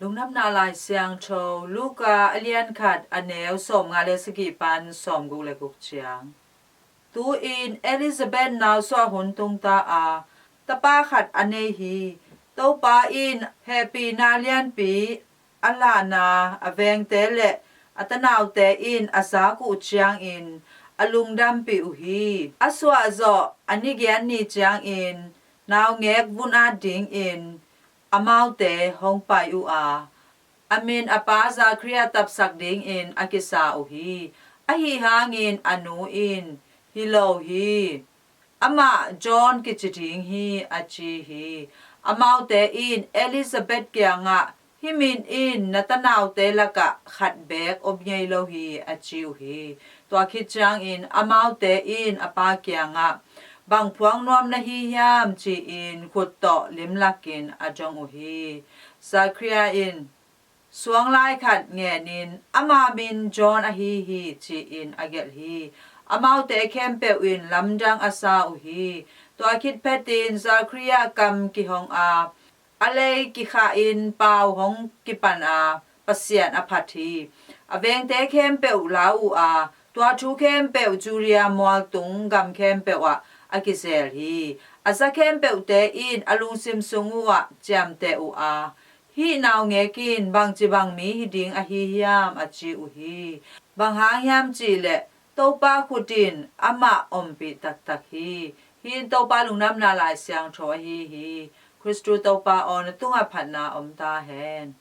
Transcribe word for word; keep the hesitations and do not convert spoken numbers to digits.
Lungdamna Lai Siangtho, Luka a lian khat, a neu sawmnga le sagih pan sawmguk le guk ciang. Tu-in Elizabeth nausuah hun tungta a, tapa khat a nei hi. Topa in hehpihna lianpi a lahna a vengte le a tanaute in a zak uh ciangin a lungdampih uh hi. A suahzawh a nigian ni ciangin naungek vun-at dingin amaute hong pai uh a, a min a pa Zakaria tapsak dingin a kisa uh hi. Ahi hangin a nu in, "Hi lo hi. Amah John kici ding hi," a ci hi. Amaute in Elizabeth kiangah, "Hih min in na tanaute lakah khat beek om ngei lo hi," a ci uh hi. Tua khit ciangin amaute in a pa kiangah, "Bang phuang nuam na hi hiam?" ci-in khut tawh limlakin a dong uh hi. Zakaria in suanglai khat ngenin, "Ama min John ahi hi," ci-in a gelh hi. Amaute khempeuh in lamdang a sa uh hi. Tua khit phetin Zakaria kam kihong a, a lei kikhahin pau hong kipan a, Pasian a phat hi. A vengte khempeuh lau uh a, tua thu khempeuh Judea mualtung gam khempeuh ah a kizel hi. A za khempeuhte in a lungsim sung uhah ciamteh uh a, "Hih naungek in bangci bang mi hi ding ahi hiam?" a ci uh hi. Bang hang hiam cihleh Topa khut in amah ompih taktak hi. Hih in Topa Lungdamna Lai Siangtho ahi hi. Khristu Topa aw, na tungah phatna om ta hen.